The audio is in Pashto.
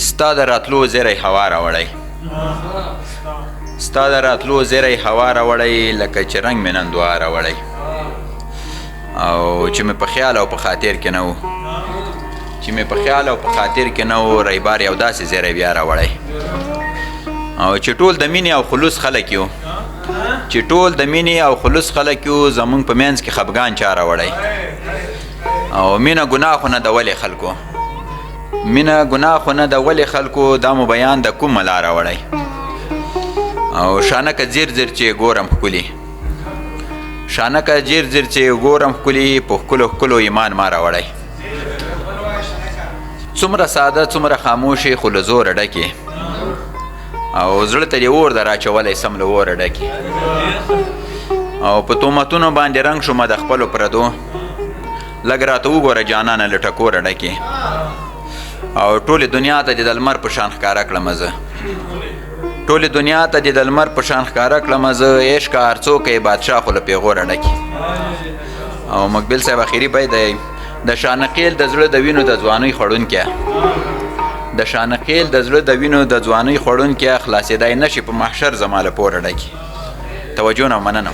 ستا د راتلو زیری هوا راوړی، ستا د راتلو زیری هوا راوړی، لکه چې رنګ مې نن دعا راوړی. او چې مې په خیال او په خاطر کې نه و، چې مې په خیال او په خاطر کې نه و، ریبار یو داسې زیری بیا راوړی. او چې ټول د مینې او خلوص خلک یو، چې ټول د مینې او خلوص خلک یو، زمونږ په منځ کې خفګان چا راوړی. او مینه ګناه خو نه ده ولې خلکو، مینه ګناه خو نه ده ولې خلکو، دا مو بیان د کوم ملا راوړی. او شانکه ځیر ځیر چې ګورم ښکلي، شانکه ځیر ځیر چې ګورم ښکلي، په ښکلو ښکلو ایمان ما راوړی. څومره ساده څومره خاموشې خو له زوره ډکې، او زړه ته دې اور در اچولی سم له اوره ډکې. او په تومتونو باندې رنګ شومه د خپلو پردو، لږ راته وګوره جانانه له ټکوره ډکې. او ټولې دنیا ته دې د لمر په شان ښکاره کړمه زه، ټولې دنیا ته دې د لمر په شان ښکاره کړمه زه، عشقه هر څوک یې بادشاه خو له پیغوره ډکې. او مقبل صاحب اخري بیت دی، د شانقیل د زړه د وینو د ځوانۍ خوړونکی، د شانقیل د زړه د وینو د ځوانۍ خوړونکی، خلاصېدای نه شي په محشر زما له پوره ډکې. توجه نه مننه.